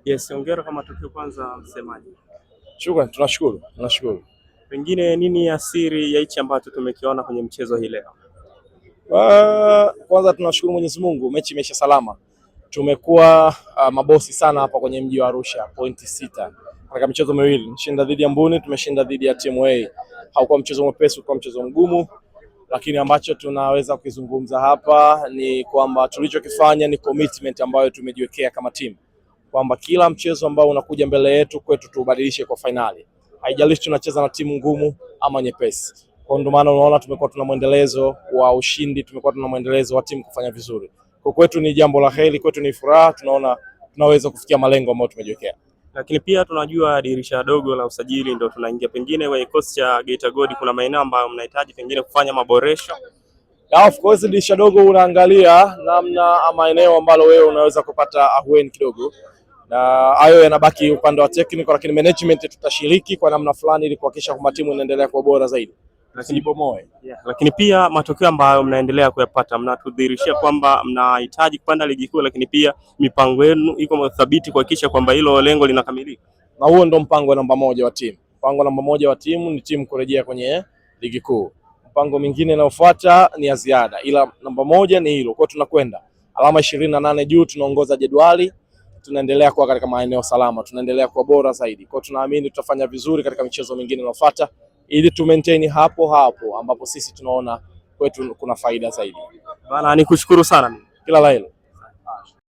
Yes, hongera kwa matokeo kwanza msemaji. Shukrani, tunashukuru, tunashukuru. Pengine nini asiri ya hichi ambacho tumekiona kwenye mchezo hii leo? Kwanza tunashukuru Mwenyezi Mungu, mechi imeisha salama. Tumekuwa mabosi sana hapa kwenye mji wa Arusha, pointi 6 katika michezo miwili, tumeshinda dhidi ya Mbuni, tumeshinda dhidi ya TMA. Haukuwa mchezo mwepesi, ulikuwa mchezo mgumu, lakini ambacho tunaweza kukizungumza hapa ni kwamba tulichokifanya ni commitment ambayo tumejiwekea kama timu kwamba kila mchezo ambao unakuja mbele yetu kwetu tuubadilishe kwa fainali, haijalishi tunacheza na timu ngumu ama nyepesi. Kwa ndio maana unaona tumekuwa tuna mwendelezo wa ushindi, tumekuwa tuna mwendelezo wa timu kufanya vizuri. Kwa kwetu ni jambo la heri, kwetu ni furaha, tunaona tunaweza kufikia malengo ambayo tumejiwekea. Lakini pia tunajua dirisha dogo la usajili ndo tunaingia, pengine kwenye kikosi cha Geita Gold kuna maeneo ambayo mnahitaji pengine kufanya maboresho. Yeah, of course dirisha dogo unaangalia namna ama eneo ambalo wewe unaweza kupata ahueni kidogo, na hayo yanabaki upande wa technical, lakini management tutashiriki kwa namna fulani ili kuhakikisha kwamba timu inaendelea kuwa bora zaidi, tusibomoe. Yeah, lakini pia matokeo ambayo mnaendelea kuyapata mnatudhihirishia kwamba mnahitaji kupanda ligi kuu, lakini pia mipango yenu iko thabiti kuhakikisha kwamba hilo lengo linakamilika. Na huo ndo mpango namba moja wa timu. Mpango namba moja wa timu ni timu kurejea kwenye ligi kuu. Mpango mingine inayofuata ni ya ziada, ila namba moja ni hilo. Kwa tunakwenda alama 28 juu, tunaongoza jedwali, tunaendelea kuwa katika maeneo salama, tunaendelea kuwa bora zaidi. Kwa tunaamini tutafanya vizuri katika michezo mingine inayofuata ili tu maintain hapo hapo ambapo sisi tunaona kwetu kuna faida zaidi. Bana, nikushukuru sana. Kila la heri.